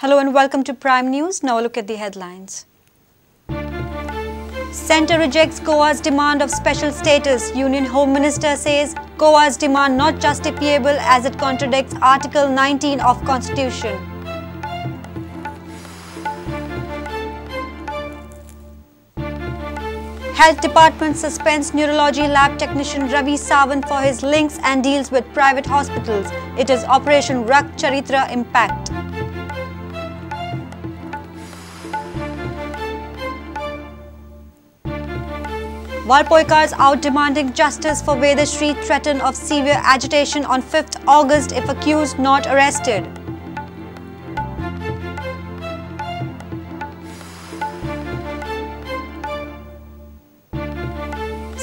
Hello and welcome to Prime News. Now a look at the headlines. Centre rejects Goa's demand of special status. Union Home Minister says Goa's demand not justifiable as it contradicts Article 19 of Constitution. Health Department suspends neurology lab technician Ravi Sawant for his links and deals with private hospitals. It is Operation Rak Charitra impact. Valpoikars out demanding justice for Vedashree, threaten of severe agitation on 5th August if accused not arrested.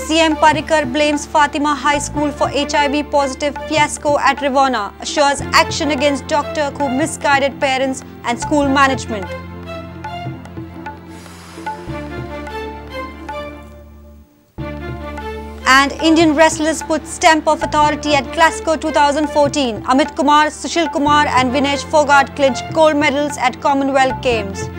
CM Parrikar blames Fatima High School for HIV positive fiasco at Rivona, assures action against doctor who misguided parents and school management. And Indian wrestlers put stamp of authority at Glasgow 2014. Amit Kumar, Sushil Kumar and Vinesh Phogat clinch gold medals at Commonwealth Games.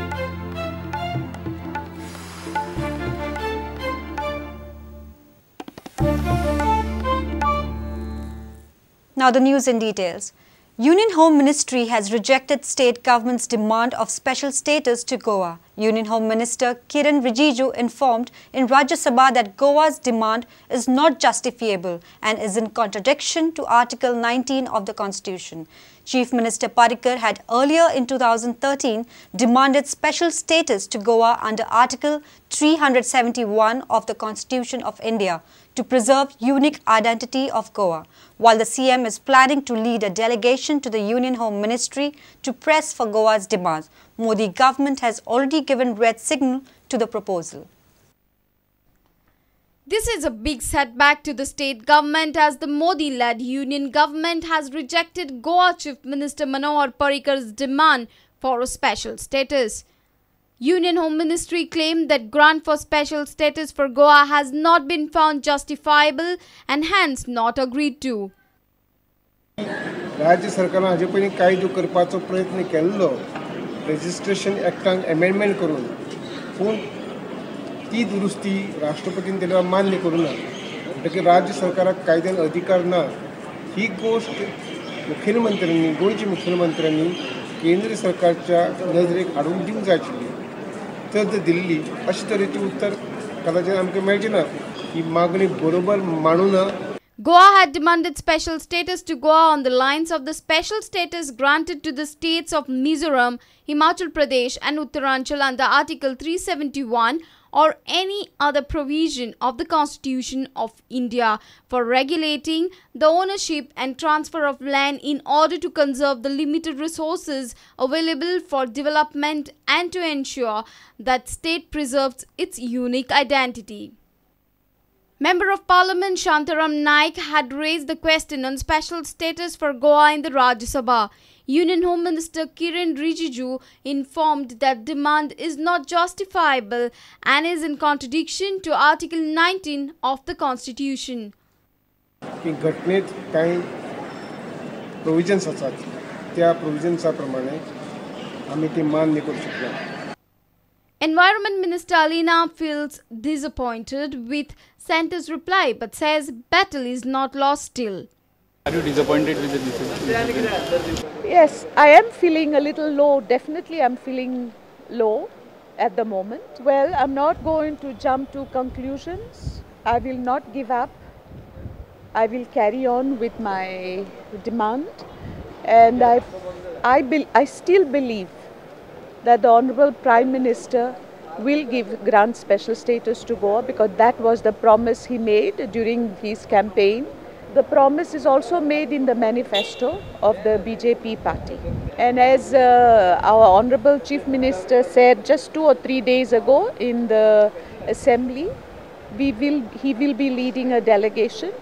Now the news in details. Union Home Ministry has rejected state government's demand of special status to Goa. Union Home Minister Kiren Rijiju informed in Rajya Sabha that Goa's demand is not justifiable and is in contradiction to Article 19 of the Constitution. Chief Minister Parrikar had earlier in 2013 demanded special status to Goa under Article 371 of the Constitution of India to preserve unique identity of Goa, while the CM is planning to lead a delegation to the Union Home Ministry to press for Goa's demands. Modi government has already given red signal to the proposal. This is a big setback to the state government as the Modi-led union government has rejected Goa Chief Minister Manohar Parrikar's demand for a special status. Union Home Ministry claimed that grant for special status for Goa has not been found justifiable and hence not agreed to. राज्य सरकारान हाजे पयलीं कायदो करपाचो प्रयत्न केल्लो registration एक्टान amendment करून, पूण ती दुरुस्ती राष्ट्रपतीन तेन्ना मान्य करूं ना, म्हणटकीर राज्य सरकाराक कायद्यान अधिकार ना. ही गोश्ट मुखेलमंत्र्यांनी, गोंयच्या मुखेलमंत्र्यांनी केंद्र सरकारच्या नजरेक हाडून दिवंक जाय आशिल्ली. तर जर दिल्ली अशे तरेचें उत्तर कदाचित आमकां मेळचें ना. ही मागणी बरोबर मांडू ना. Goa had demanded special status to Goa on the lines of the special status granted to the states of Mizoram, Himachal Pradesh and Uttaranchal under Article 371 or any other provision of the Constitution of India for regulating the ownership and transfer of land in order to conserve the limited resources available for development and to ensure that state preserves its unique identity. Member of Parliament Shantaram Naik had raised the question on special status for Goa in the Rajya Sabha. Union Home Minister Kiren Rijiju informed that demand is not justifiable and is in contradiction to Article 19 of the Constitution. घटनेत कांय provisions आसात त्या प्रोविजन्सा प्रमाणे आमी ती मान्य करूंक शकना. Environment Minister Alina feels disappointed with Centre's reply but says battle is not lost still. Are you disappointed with the decision? Yes, I am feeling a little low. Definitely I'm feeling low at the moment. Well, I'm not going to jump to conclusions. I will not give up. I will carry on with my demand. And I still believe that the Honorable Prime Minister will give grant special status to Goa because that was the promise he made during his campaign. The promise is also made in the manifesto of the BJP party. And as our Honorable Chief Minister said just 2 or 3 days ago in the assembly, he will be leading a delegation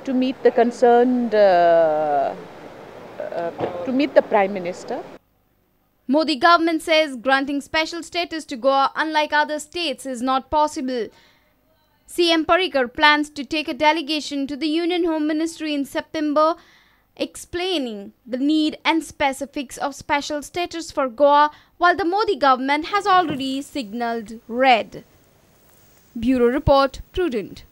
to meet the concerned, to meet the Prime Minister. Modi government says granting special status to Goa unlike other states is not possible. CM Parrikar plans to take a delegation to the Union Home Ministry in September Explaining the need and specifics of special status for Goa, while the Modi government has already signaled red. Bureau Report, Prudent.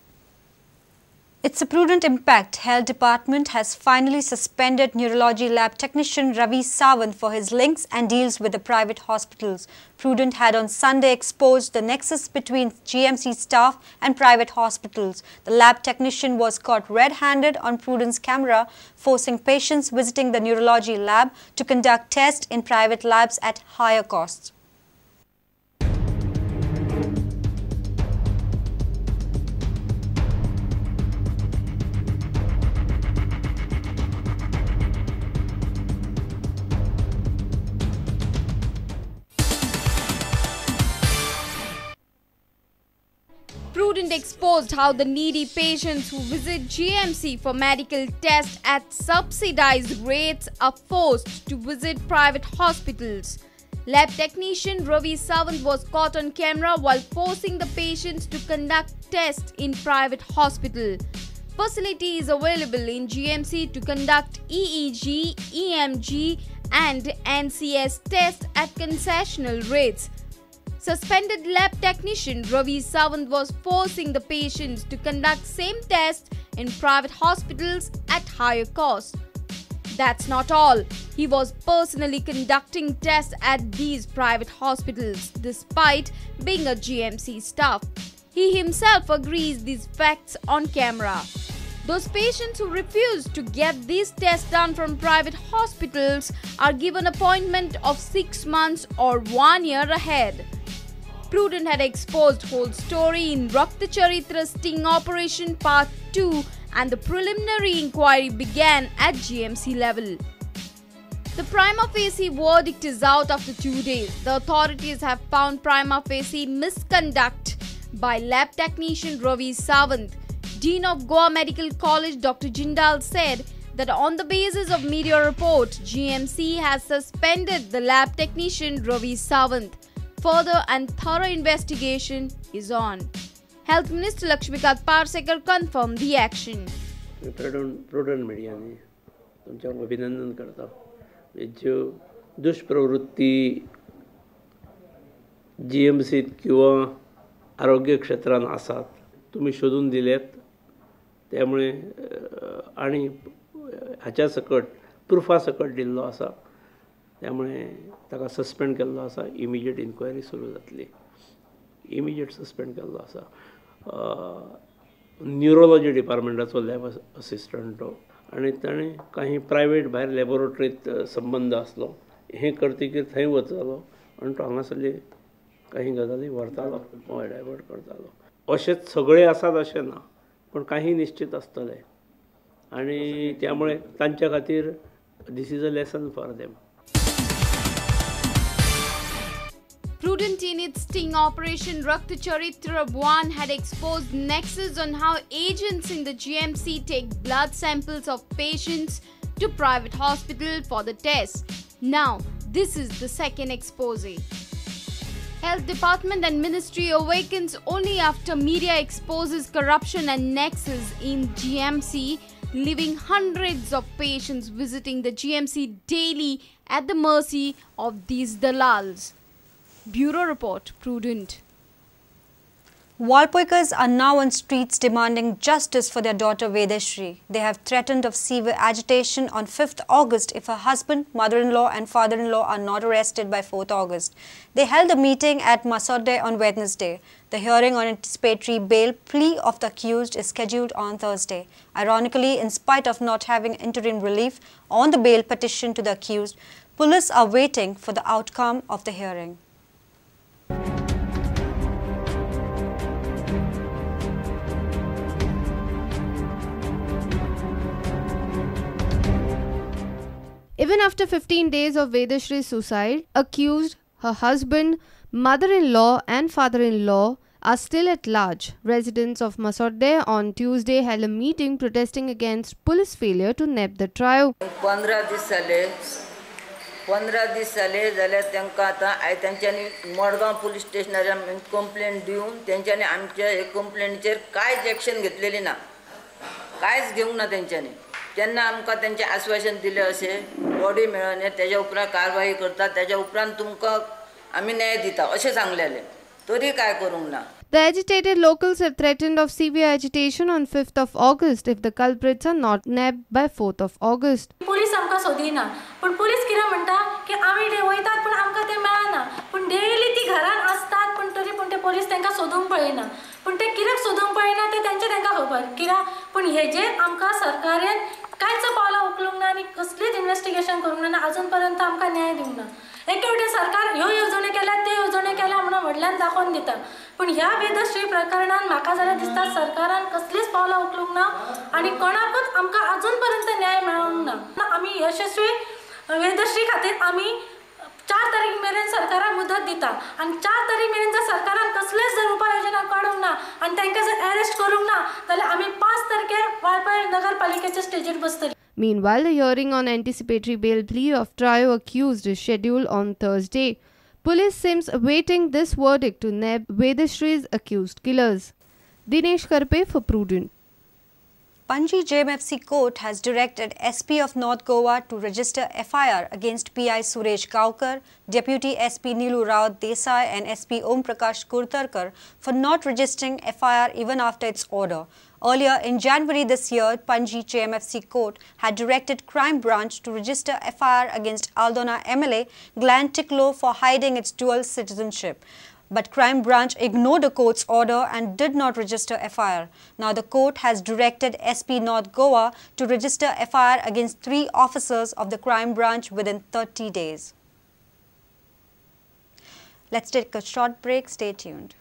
It's a prudent impact. Health Department has finally suspended neurology lab technician Ravi Sawant for his links and deals with the private hospitals. Prudent had on Sunday exposed the nexus between GMC staff and private hospitals. The lab technician was caught red-handed on Prudent's camera, forcing patients visiting the neurology lab to conduct tests in private labs at higher costs. Prudent exposed how the needy patients who visit GMC for medical tests at subsidized rates are forced to visit private hospitals. Lab technician Ravi Sawant was caught on camera while forcing the patients to conduct tests in private hospital. Facility is available in GMC to conduct EEG, EMG and NCS tests at concessional rates. Suspended lab technician Ravi Sawant was forcing the patients to conduct same tests in private hospitals at higher cost. That's not all. He was personally conducting tests at these private hospitals despite being a GMC staff. He himself agrees these facts on camera. Those patients who refuse to get these tests done from private hospitals are given appointment of 6 months or 1 year ahead. Prudent had exposed whole story in Rakta Charitra Sting Operation Part 2 and the preliminary inquiry began at GMC level. The prima facie verdict is out after 2 days. The authorities have found prima facie misconduct by lab technician Ravi Sawant. Dean of Goa Medical College Dr. Jindal said that on the basis of media report, GMC has suspended the lab technician Ravi Sawant. Further and thorough investigation is on. Health Minister Lakshmikant Parsekar confirmed the action. Prudent मीडियाने तुमचें अभिनंदन करता. ज्यो दुष्प्रवृत्ती जीएमसीत किंवा आरोग्य क्षेत्रांत आसात तुमी शोधून दिल्यात, त्यामुळे आनी हाच्या सकट प्रुफा सकट दिल्लो आसा, त्यामुळे ताका सस्पेंड केल्लो आसा. इमिजिएट इन्क्वायरी सुरू जातली. इमिजिएट सस्पेंड केल्लो आसा. न्युरोलॉजी डिपार्टमेंटाचो लॅब असिस्टंट तो आनी ताणें काही प्रायवेट भायर लॅबोरेटरींत संबंद आसलो. हें करतकीर थंय वतालो आनी तो हांगासरली काही गजाली व्हरतालो, हय डायवर्ट करतालो. अशेंच सगळे आसात अशें ना, पूण काही निश्चित आसतले आनी त्यामुळे तांच्या खातीर this is a lesson for them. Prudent in its sting operation Rakta Charitra 1 had exposed nexus on how agents in the GMC take blood samples of patients to private hospital for the test. Now, this is the second expose. Health Department and Ministry awakens only after media exposes corruption and nexus in GMC, leaving hundreds of patients visiting the GMC daily at the mercy of these dalals. Bureau Report, Prudent. Valpoikars are now on streets demanding justice for their daughter Vedashree. They have threatened of severe agitation on 5th August if her husband, mother-in-law and father-in-law are not arrested by 4th August. They held a meeting at Masode on Wednesday. The hearing on anticipatory bail plea of the accused is scheduled on Thursday. Ironically, in spite of not having interim relief on the bail petition to the accused, police are waiting for the outcome of the hearing. Even after 15 days of Vedashree's suicide, accused, her husband, mother-in-law and father-in-law are still at large. Residents of Masode on Tuesday held a meeting protesting against police failure to nab the trio. 15 दीस जाले, 15 दीस जाले जाल्यार तांकां आतां आयज तांच्यांनी Madgaon police स्टेशनार कंप्लेंट दिवन तांच्यांनी आमच्या हे कंप्लेंटीचेर कांयच एक्शन घेतलेली ना, कांयच घेवंक ना तांच्यांनी. तेन्ना आमकां तेंचें आश्वासन दिलें अशें बॉडी मेळना तेज्या उपरांत कारवाई करता, तेज्या उपरांत तुमकां आमी न्याय दिता अशें सांगलेलें, तरी काय करूंक ना. The agitated locals have threatened of severe agitation on 5th of August if the culprits are not nabbed by 4th of August. Police आमकां सोदिना, पूण पुलीस कितें म्हणटा की आमी वयतात पूण आमकां ते मेळना, पूण डेली ती घरान आसतात पूण तरी पूण ते पोलीस तांकां सोदूंक पळयना, पूण ते कित्याक सोदूंक पळयना ते तेंचे तांकां खबर कित्याक. पूण हेजेर आमकां सरकारान कांयच पावलां उखलूंक ना आनी कसलीच इन्वेस्टिगेशन करूंक ना, आजून पर्यंत आमकां न्याय दिवंक ना. एके वटेन सरकार ह्यो येवजण्यो केल्या त्यो येवजण्यो केल्या म्हणून व्हडल्यान दाखोवन दिता, पूण ह्या वेदश्री प्रकरणान म्हाका जाल्यार दिसता सरकारान कसलीच पावलां उखलूंक ना आनी कोणाकूच आमकां आजून पर्यंत न्याय मेळूंक ना. आमी यशस्वी वेदश्री खातीर आमी 4 तारीख मेरेन सरकाराक मुदत दिता आनी 4 तारीख मेरेन जर सरकारान कसलेच जर उपाय योजना काडूंक ना आनी तांकां जर अरेस्ट करूंक ना जाल्यार आमी 5 तारखेर वाळपय नगरपालिकेच्या स्टेजीर बसतली. Meanwhile, the hearing on anticipatory bail plea of trio accused is scheduled on Thursday. Police seems awaiting this verdict to nab Vedashree's accused killers. Dinesh Karpe for Prudent. Panji JMFC court has directed SP of North Goa to register FIR against PI Suresh Gaukar, Deputy SP Nilu Rao Desai and SP Om Prakash Kurtarkar for not registering FIR even after its order. Earlier in January this year, Panji JMFC court had directed Crime Branch to register FIR against Aldona MLA Glenn Tiklo for hiding its dual citizenship. But Crime Branch ignored the court's order and did not register FIR. Now the court has directed SP North Goa to register FIR against 3 officers of the Crime Branch within 30 days. Let's take a short break. Stay tuned.